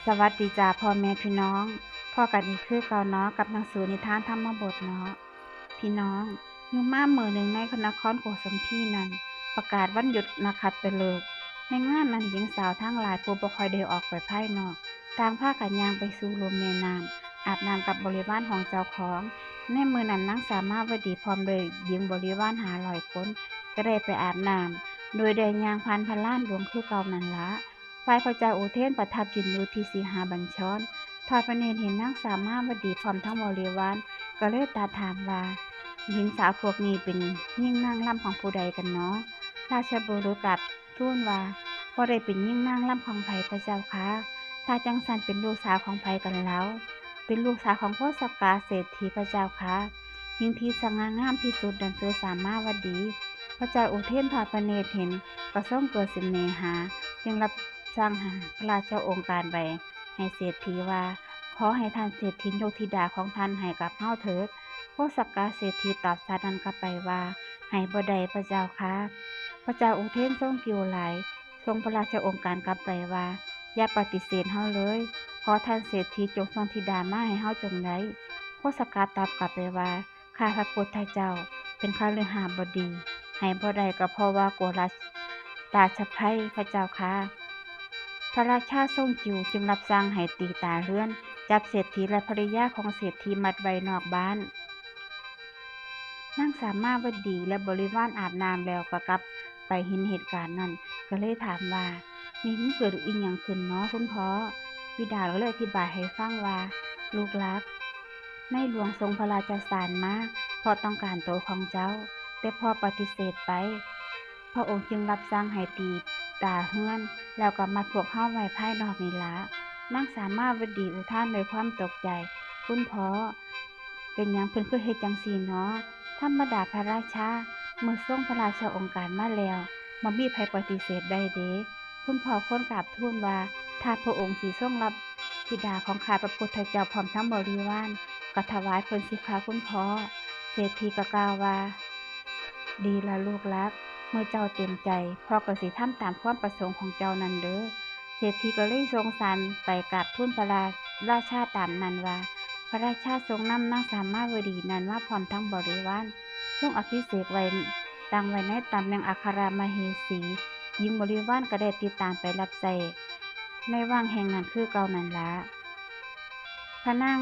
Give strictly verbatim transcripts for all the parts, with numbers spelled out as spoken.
สวัสดีจ้าพ่อแม่พี่น้อง พ้อกันอีกคือเก่าเนาะกับหนังสือนิทานธรรมบทเนาะ พี่น้อง อยู่มามื้อหนึ่งในนครโกสัมพีนั้น ประกาศวันหยุดนักขัตฤกษ์ ในงานนั้นหญิงสาวทั้งหลายผู้บ่ค่อยได้ออกไปภายนอก ต่างพากันย่างไปสู่ลุ่มแม่น้ำ อาบน้ำกับบริวารของเจ้าของ ในมื้อนั้นนางสามาวดีพร้อมด้วยหญิงบริวารห้าร้อยคน ก็ได้ไปอาบน้ำ โดยได้ย่างผ่านพระลานหลวงคือเก่านั่นละ ฝ่ายพระเจ้าอุเทนประทับยืนอยู่ที่สีหบัญชร ทอดพระเนตรเห็นนางสามาวดีพร้อมทั้งบริวาร ก็เลยตรัสถามว่า หญิงสาวพวกนี้เป็นหญิงนางรำของผู้ใดกันเนาะ ราชบุรุษกราบทูลว่า บ่ได้เป็นหญิงนางรำของไผพระเจ้าค่ะ ถ้าจั่งซั้นเป็นลูกสาวของไผกันเล่า เป็นลูกสาวของโคสกกาเศรษฐีพระเจ้าค่ะ หญิงที่สง่างามที่สุดนั้นชื่อสามาวดี พระเจ้าอุเทนทอดพระเนตรเห็นก็ทรงเกิดเสน่หา จึงรับสั่งให้พระราชโองการไปให้เศรษฐีว่า ขอให้ท่านเศรษฐียกธิดาของท่านให้กับเฮาเถิด โคสกกาเศรษฐีตอบสัตว์นั้นกลับไปว่า ให้บ่ได้พระเจ้าค่ะ พระเจ้าอุเทนทรงกริ้วหลาย ส่งพระราชโองการกลับไปว่า อย่าปฏิเสธเฮาเลย ขอท่านเศรษฐีจงส่งธิดามาให้เฮาจงได้ โคสกกาตอบกลับไปว่า ข้าพระพุทธเจ้าเป็นคฤหบดี ให้บ่ได้ก็เพราะว่ากลัวราช ราชภัยพระเจ้าค่ะ พระราชาทรงกริ้วจึงรับสั่งให้ตีตาเฮือน จับเศรษฐีและภริยาของเศรษฐีมัดไว้นอกบ้าน นางสามาวดีและบริวารอาบน้ำแล้วก็กลับไปเห็นเหตุการณ์นั้น ก็เลยถามว่า นี่มันเกิดอิหยังขึ้นเนาะคุณพ่อ บิดาก็เลยอธิบายให้ฟังว่า ลูกรัก ในหลวงทรงพระราชสารมา เพราะต้องการตัวของเจ้า แต่พ่อปฏิเสธไป พระองค์จึงรับสั่งให้ตีตาเฮือน แล้วก็มัดพวกเฮาไว้ภายนอกนี่ละ นางสามาวดีอุทานด้วยความตกใจ คุณพ่อ เป็นหยังเพิ่นคือเฮ็ดจั่งซี้เนาะ ธรรมดาพระราชา เมื่อทรงพระราชโองการมาแล้ว บ่มีไผปฏิเสธได้เด้ คุณพ่อควรกราบทูลว่า ถ้าพระองค์สิทรงรับธิดาของข้าพระพุทธเจ้าพร้อมทั้งบริวาร ก็ถวายเพิ่นสิคะคุณพ่อ เศรษฐีก็กล่าวว่า ดีละลูกรัก เมื่อเจ้าเต็มใจ พ่อก็สิทำตามความประสงค์ของเจ้านั่นเด้อ เศรษฐีก็เลยส่งสารไปกราบทูลพระราชาตามนั้นว่า พระราชาทรงนำนางสามาวดีนั้นมาพร้อมทั้งบริวาร ทรงอภิเษกไว้ ตั้งไว้ในตำแหน่งอัครมเหสี หญิงบริวารก็ได้ติดตามไปรับใช้ในวังแห่งนั้นคือเก่านั่นละ พระนาง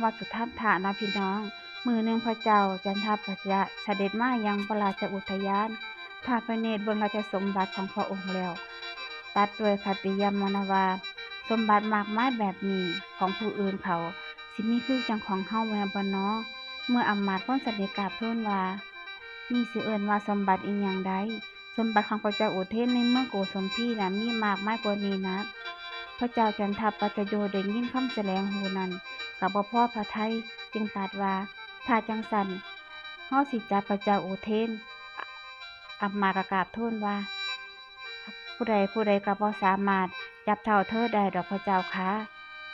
วัสสุทัตถะนะพี่น้อง มื้อหนึ่งพระเจ้าจันทปัจจะเสด็จมายังพระราชอุทยาน ทอดพระเนตรเบิ่งราชสมบัติของพระองค์แล้ว ตรัสด้วยขัตติยมนว่า สมบัติมากมายแบบนี้ของผู้อื่นเขา สิมีคือจั่งของเฮาแม่นบ่น้อ เมื่ออำมาตย์คนสนิทกราบทูลว่า นี่สิเอิ้นว่าสมบัติอิหยังใด สมบัติของพระเจ้าอุเทนในเมืองโกสัมพีนะมีมากมายกว่านี้นัก พระเจ้าจันทปัจจโยได้ยินคำแสลงหูนั้น ก็บ่พอพระทัย จึงตรัสว่า ถ้าจั่งซั้น เฮาสิจับพระเจ้าอุเทน อำมาตย์ก็กราบทูลว่า ผู้ใดผู้ใดก็บ่สามารถจับเท่าเธอได้ดอกพระเจ้าค่ะ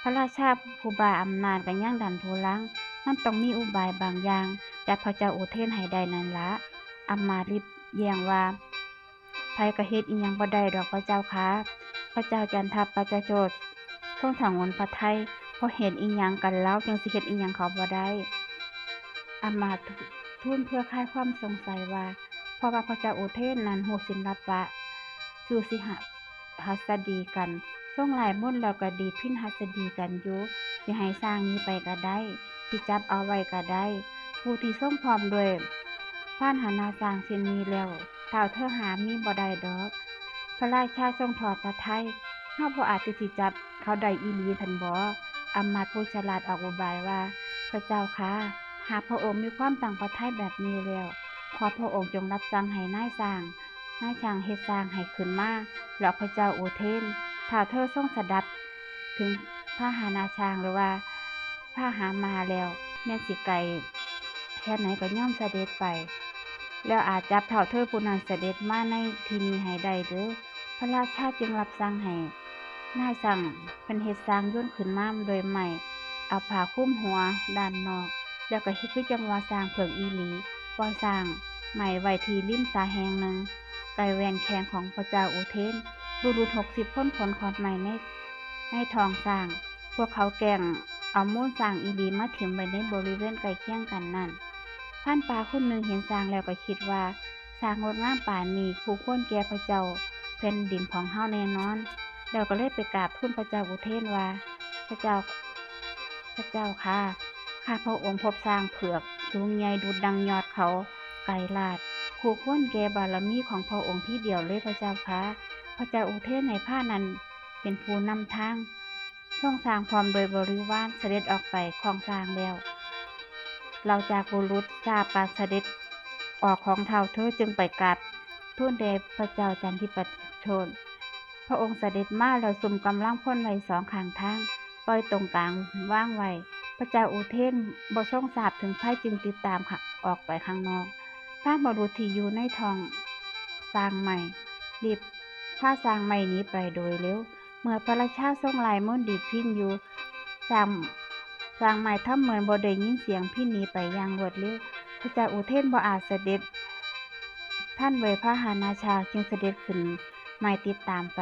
พระราชาผู้บ้าอำนาจก็ยังดันทุรัง มันต้องมีอุบายบางอย่าง จับพระเจ้าอุเทนให้ได้นั่นละ อำมาตย์รีบแย้งว่า ไผก็เฮ็ดอิหยังบ่ได้ดอกพระเจ้าค่ะ พระเจ้าจันทปัจจโยทรงสงวนพระทัย เพราะเหตุอิหยังกันเล่าจึงสิเฮ็ดอิหยังเขาบ่ได้ อำมาตย์ทูลเพื่อคลายความสงสัยว่า เพราะว่าพระเจ้าอุเทนนั้นฮู้ศิลปะ สู่สิหะ หัสดีกัน ทรงไล่มนต์แล้วก็ดีดพิณหัสดีกันอยู่ สิให้ช้างหนีไปก็ได้ สิจับเอาไว้ก็ได้ ผู้ที่ทรงพร้อมด้วยพาหนะช้างเช่นนี้แล้ว เท่าเธอหามีบ่ได้ดอก พระราชาทรงทอดพระทัย เฮาบ่อาจที่สิจับเขาได้อีหลีทันบ่ อำมาตย์ผู้ฉลาดออกอุบายว่า พระเจ้าค่ะ หากพระองค์มีความตั้งพระทัยแบบนี้แล้ว ขอพระองค์จงรับสั่งให้นายช้าง นายช้างเฮ็ดช้างให้ขึ้นมา แล้วพระเจ้าอุเทน ถ้าเธอทรงสดับถึงพาหนะช้างหรือว่าพาหนะม้าแล้ว แม่นสิไกลแค่ไหนก็ยอมเสด็จไป แล้วอาจจับเท่าเธอผู้นั้นเสด็จมาในที่นี้ให้ได้เด้อ พระราชาจึงรับสั่งให้นายช่างเพิ่นเฮ็ดช้างยนต์ขึ้นมาโดยไม้ เอาผ้าคลุมหัวด้านนอก แล้วก็เฮ็ดคือจั่งว่าช้างเผือกอีหลี ปล่อยช้างไม้ไว้ที่ริมสระแห่งหนึ่ง ใกล้แว่นแข้งของพระเจ้าอุเทน บุรุษหกสิบคนขนขอนไม้ใน ในท้องช้าง พวกเขาแกล้งเอามูลช้างอีหลีมาถิ่มไว้ในบริเวณใกล้เคียงกันนั้น พรานป่าคนหนึ่งเห็นช้างแล้วก็คิดว่า ช้างงดงามปานนี้คู่ควรแก่พระเจ้าแผ่นดินของเฮาแน่นอน แล้วก็เลยไปกราบทูลพระเจ้าอุเทนว่า พระเจ้า พระเจ้าข้า ข้าพระองค์พบช้างเผือกสูงใหญ่ดุจดังยอดเขาไกรลาด คู่ควรแก่บารมีของพระองค์ทีเดียวเลยพระเจ้าข้า พระเจ้าอุเทนให้พรานนั้นเป็นผู้นำทาง ทรงช้างพร้อมโดยบริวารเสด็จออกไปของช้างแล้ว เหล่าจากบุรุษทราบการเสด็จออกของท้าวเธอจึงไปกราบทูลแด่พระเจ้าจันทิปโชน พระองค์เสด็จมาแล้วสุมกำลังพลไว้สองข้างทาง ปล่อยตรงกลางวางไว้ พระเจ้าอุเทนบ่ทรงทราบถึงภัยจึงติดตามออกไปข้างนอก พรานบุรุษที่อยู่ในท้องช้างใหม่ รีบพาช้างใหม่หนีไปโดยเร็ว เมื่อพระราชาทรงไล่มนต์ดีดพิณอยู่ ช้าง ช้างใหม่ทำเหมือนบ่ได้ยินเสียงพิณหนีไปอย่างรวดเร็ว พระเจ้าอุเทนบ่อาจเสด็จทันเวพาหนะช้างจึงเสด็จขึ้นใหม่ติดตามไป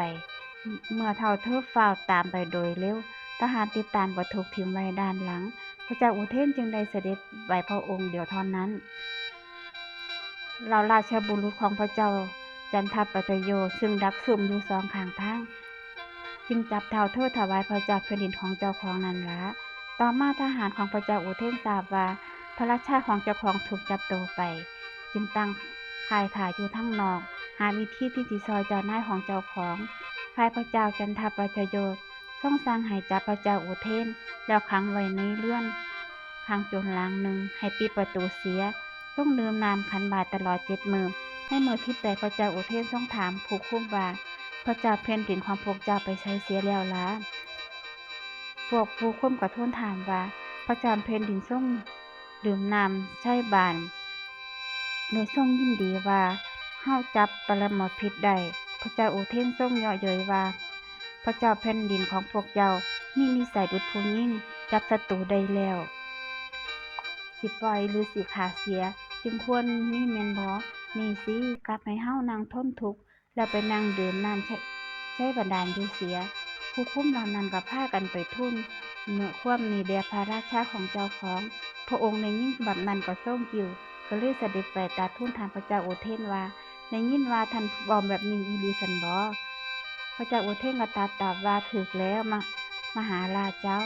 เมื่อท้าวเธอฟ้าวตามไปโดยเร็ว ทหารติดตามก็ถูกถิ่มไว้ด้านหลัง พระเจ้าอุเทนจึงได้เสด็จไปพระองค์เดียวเท่านั้น เหล่าราชบุรุษของพระเจ้าจันทปัตตโยซึ่งดักซุ่มอยู่สองข้างทาง จึงจับท้าวเธอถวายพระเจ้าแผ่นดินของเจ้าของนั้นละ ต่อมาทหารของพระเจ้าอุเทนทราบว่า พระราชาของเจ้าของถูกจับตัวไป จึงตั้งค่ายทหารอยู่ทางนอก หาวิธีที่สิซอยเจ้านายของเจ้าของ ฝ่ายพระเจ้าจันทปัตตโยทรงสั่งให้จับพระเจ้าอุเทน แล้วขังไว้ในเรือนขังโจรหลังหนึ่ง ให้ปิดประตูเสีย ทรงดื่มน้ำขันบาตรตลอดเจ็ดมื้อ ในมื้อที่แปดพระเจ้าอุเทนทรงถามผู้คุมว่า พระเจ้าแผ่นดินของพวกเจ้าไปไสเสียแล้วล่ะ พวกผู้คุมก็ทูลถามว่า พระเจ้าแผ่นดินทรงดื่มน้ำไชยบาน โดยทรงยินดีว่า เฮาจับปรมาภิตได้ พระเจ้าอุเทนทรงเยาะเย้ยว่า พระเจ้าแผ่นดินของพวกเจ้ามีนิสัยดุจผู้หญิงจับศัตรูได้แล้ว สิปล่อยหรือสิฆ่าเสีย จึงควรมีแม่นบ่ นี่สิ กลับให้เฮานั่งทนทุกข์ แล้วไปนั่งดื่มน้ำไชย ไชยบาดาลอยู่เสีย ผู้คุมเหล่านั้นก็พากันไปทูลเนื้อความนี้แด่พระราชาของเจ้าของ พระองค์ได้ยินบัดนั้นก็ทรงกริ้ว ก็เลยเสด็จไปตรัสทูลถามพระเจ้าอุเทนว่า ได้ยินว่าท่านเว้าแบบนี้อีหลีซั่นบ่ พระเจ้าอุเทนก็ตรัสตอบว่า ถูกแล้ว มะ มหาราชเจ้า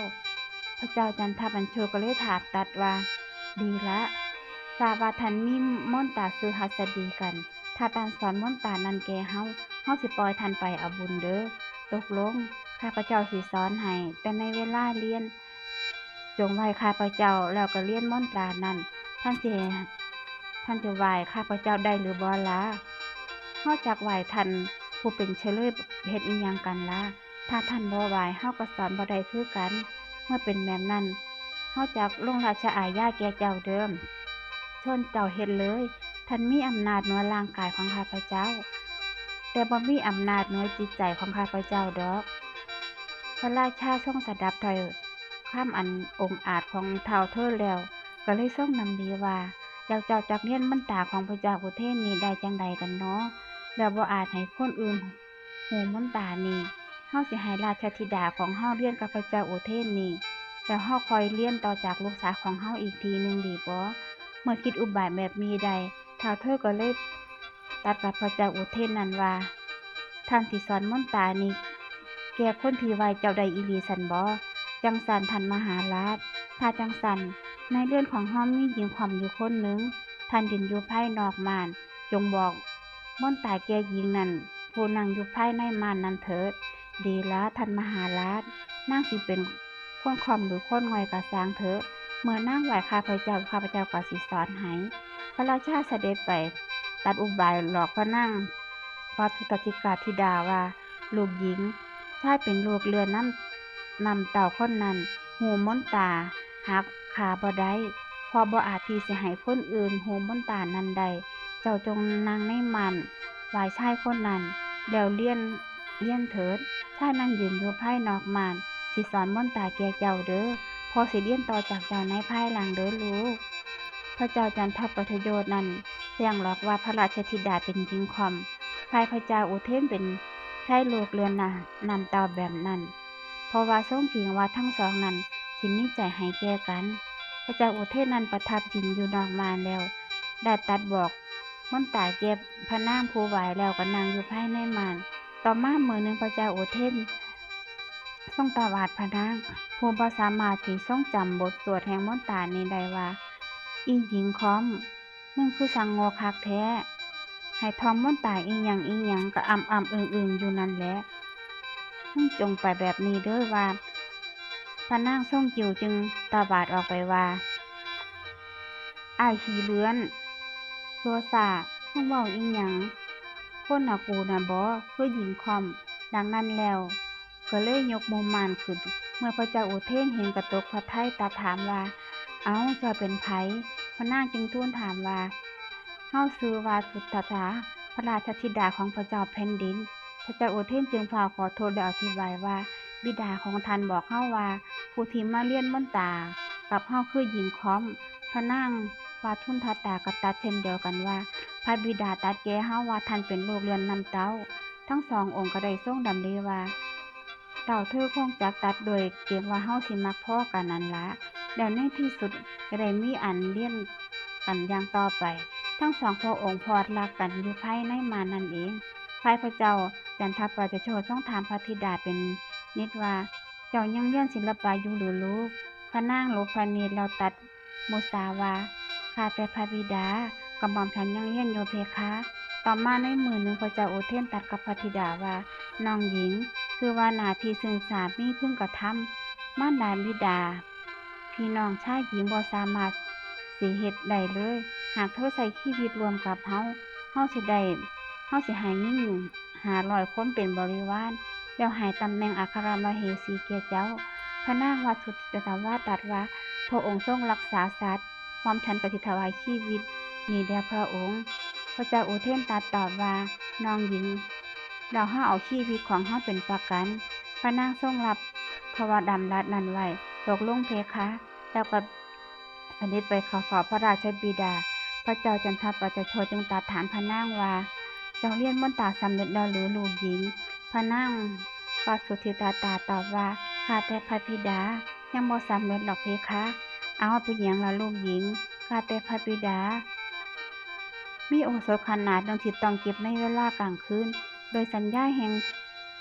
พระเจ้าจันทปัญโชก็เลยถามตรัสว่า ดีละ ทราบว่าท่านมีมนตราชื่อหัสดีกัน ถ้าท่านสอนมนตรานั้นแก่เฮา เฮาสิปล่อยท่านไปเอาบุญเด้อ ตกลง ข้าพเจ้าสิสอนให้ แต่ในเวลาเรียน จงไหว้ข้าพเจ้า แล้วก็เรียนมนตรานั้น ท่านสิ ท่านสิไหว้ข้าพเจ้าได้หรือบ่ล่ะ เฮาจักไหว้ท่านผู้เป็นเฉลยเฮ็ดอิหยังกันล่ะ ถ้าท่านบ่ไหว้ เฮาก็สอนบ่ได้คือกัน เมื่อเป็นแบบนั้น เฮาจักลงราชอาญาแก่เจ้าเด้อ เชิญเจ้าเฮ็ดเลย ท่านมีอำนาจเหนือร่างกายของข้าพเจ้า แต่บ่มีอำนาจเหนือจิตใจของข้าพเจ้าดอก พระราชาทรงสดับถ้อยคำอันองอาจของท้าวเธอแล้ว ก็เลยทรงดำริว่า แล้วเจ้าจักเรียนมนตราของพระเจ้าอุเทนนี้ได้จั่งใดกันน้อ แล้วบ่อาจให้คนอื่นฮู้มนตรานี้ เฮาสิให้ราชธิดาของเฮาเรียนกับพระเจ้าอุเทนนี้ แล้วเฮาค่อยเรียนต่อจากลูกสาวของเฮาอีกทีหนึ่งดีบ่ เมื่อคิดอุบายแบบนี้ได้ ท้าวเธอก็เลยตรัสกับพระเจ้าอุเทนนั้นว่า ท่านสิสอนมนตรานี้แก่คนที่ไหว้เจ้าได้อีหลีซั่นบ่ จั่งซั้นท่านมหาราช ถ้าจั่งซั้น ในเรือนของเฮามีหญิงค่อมอยู่คนหนึ่ง ท่านยืนอยู่ภายนอกม่าน จงบอกมนตราแก่หญิงนั้น ผู้นั่งอยู่ภายในม่านนั้นเถิด ดีละท่านมหาราช นางสิเป็นคนค่อมหรือคนง่อยก็ซ่างเถอะ เมื่อนางไหว้ข้าพเจ้า ข้าพเจ้าก็สิสอนให้ พระราชาเสด็จไปตัดอุบายหลอกพระนาง พระสุตติกาธิดาว่า ลูกหญิง ชายเป็นลูกเรือนนำ นำเต้าคนนั้น ฮู้มนตรา หากฆ่าบ่ได้ เพราะบ่อาจที่สิให้คนอื่นฮู้มนตรานั้นได้ เจ้าจงนั่งในม่าน ไหว้ชายคนนั้น แล้วเรียน เรียนเถิด ชายนั้นยืนอยู่ภายนอกม่าน สิสอนมนตราแก่เจ้าเด้อ พ่อสิเรียนต่อจากเจ้าในภายหลังเด้อลูก พระเจ้าจันทปัตตโยชน์นั้นแสดงหลอกว่าพระราชธิดาเป็นหญิงค่อม ฝ่ายพระเจ้าอุเทนเป็นชายลูกเรือนนำเต้าแบบนั้น พ ราะว่าทรงเกรงว่าทั้งสองนั้นสิมีใจให้แก่กัน พระเจ้าอุเทนนั้นประทับยืนอยู่นอกม่านแล้ว ได้ตรัสบอกมนตาแก่พระนางผู้ไหว้แล้วก็นั่งอยู่ภายในม่าน ต่อมามื้อหนึ่งพระเจ้าอุเทนทรงตวาดพระนาง ผู้บ่สามารถที่ทรงจำบทสวดแห่งมนตานี้ได้ว่า อีหญิงค่อม มึงคือสังโง่คักแท้ ให้ท่องมนตาอีหยังอีหยังก็อ่ำอ่ำอึ่งอึ่งอยู่นั่นแหละ มึงจงไปแบบนี้เด้อว่า พระนางทรงกิ่วจึงตวาดออกไปว่า อ้ายขี้เลื่อน ซัวซ่า มึงเว้าอีหยัง คนน่ะกูน่ะบ่ คือหญิงค่อม ดังนั้นแล้ว ก็เลยยกมุมม่านขึ้น เมื่อพระเจ้าอุเทนเห็นก็ตกพระทัยตรัสถามว่า เอ้า เจ้าเป็นไผ พระนางจึงทูลถามว่า เฮาชื่อว่าสุทัศสา พระราชธิดาของพระเจ้าแผ่นดิน พระเจ้าอุเทนจึงฟ้าวขอโทษและอธิบายว่า บิดาของท่านบอกเฮาว่า ผู้ที่มาเรียนมนตากับเฮาคือหญิงค่อม พระนางว่าสุทัศสาก็ตรัสเช่นเดียวกันว่า พระบิดาตรัสแก่เฮาว่าท่านเป็นลูกเรือนนำเต้า ทั้งสององค์ก็ได้ทรงดำริว่า เต้าเธอคงจักตัดโดยเกรงว่าเฮาสิมักพ้อกันนั่นละ แล้วในที่สุดก็ได้มีอันเรียนกันอย่างต่อไป ทั้งสองพระองค์พลอดรักกันอยู่ภายในม่านนั่นเอง ฝ่ายพระเจ้าจันทประชโชดทรงถามพระธิดาเป็นนิดว่า เจ้ายังเรียนศิลปะอยู่หรือลูก พระนางหลบพระเนตรแล้วตรัสมุสาว่า ข้าแต่พระบิดา กระหม่อมฉันยังเรียนอยู่เพคะ ต่อมาในมื้อหนึ่งพระเจ้าอุเทนตรัสกับพระธิดาว่า น้องหญิง คือว่าหน้าที่ซึ่งสามีพึงกระทำ มารดาบิดา พี่น้องชายหญิงบ่สามารถสิเฮ็ดได้เลย หากเธอใช้ชีวิตร่วมกับเฮา เฮาสิได้ เฮาสิให้หญิงห้าร้อยคนเป็นบริวาร แล้วให้ตำแหน่งอัครมเหสีแก่เจ้า พระนางว่าสุทัศสาตรัสว่า พระองค์ทรงรักษาสัตว์ หม่อมฉันก็สิถวายชีวิตนี้แด่พระองค์ พระเจ้าอุเทนตรัสตอบว่า น้องหญิง เราเฮาเอาชีวิตของเฮาเป็นประกัน พระนางทรงรับพระดำรัสนั้นไว้ ตกลงเพคะ แล้วก็เสด็จไปเข้าเฝ้าพระราชบิดา พระเจ้าจันทประชโชดจึงตรัสถามพระนางว่า เจ้าเรียนมนตาสำเร็จแล้วหรือลูกหญิง พระนางว่าสุทัศสาตอบว่า ข้าแต่พระบิดา ยังบ่สำเร็จดอกเพคะ เอาเป็นหยังล่ะลูกหญิง ข้าแต่พระบิดา มีโอสถขนาดหนึ่งที่ต้องเก็บในเวลากลางคืน โดยสัญญาแห่ง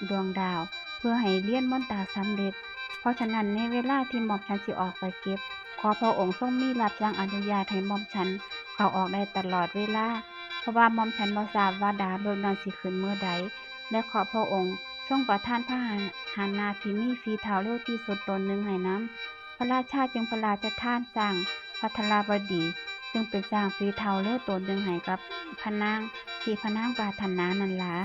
ดวงดาว เพื่อให้เรียนมนตาสำเร็จ เพราะฉะนั้นในเวลาที่หม่อมฉันสิออกไปเก็บ ขอพระองค์ทรงมีรับสั่งอนุญาตให้หม่อมฉันเข้าออกได้ตลอดเวลา เพราะว่าหม่อมฉันบ่ทราบว่าดาวฤกษ์นั้นสิขึ้นเมื่อใด และขอพระองค์ทรงประทานพระหาหานาที่มีฝีเท้าเร็วที่สุดตนหนึ่งให้นำ พระราชาจึงพระราชทานช้างภัทรบดี ซึ่งเป็นช้างฝีเท้าเร็วตนหนึ่งให้กับพระนาง ที่พระนางปรารถนานั่นละ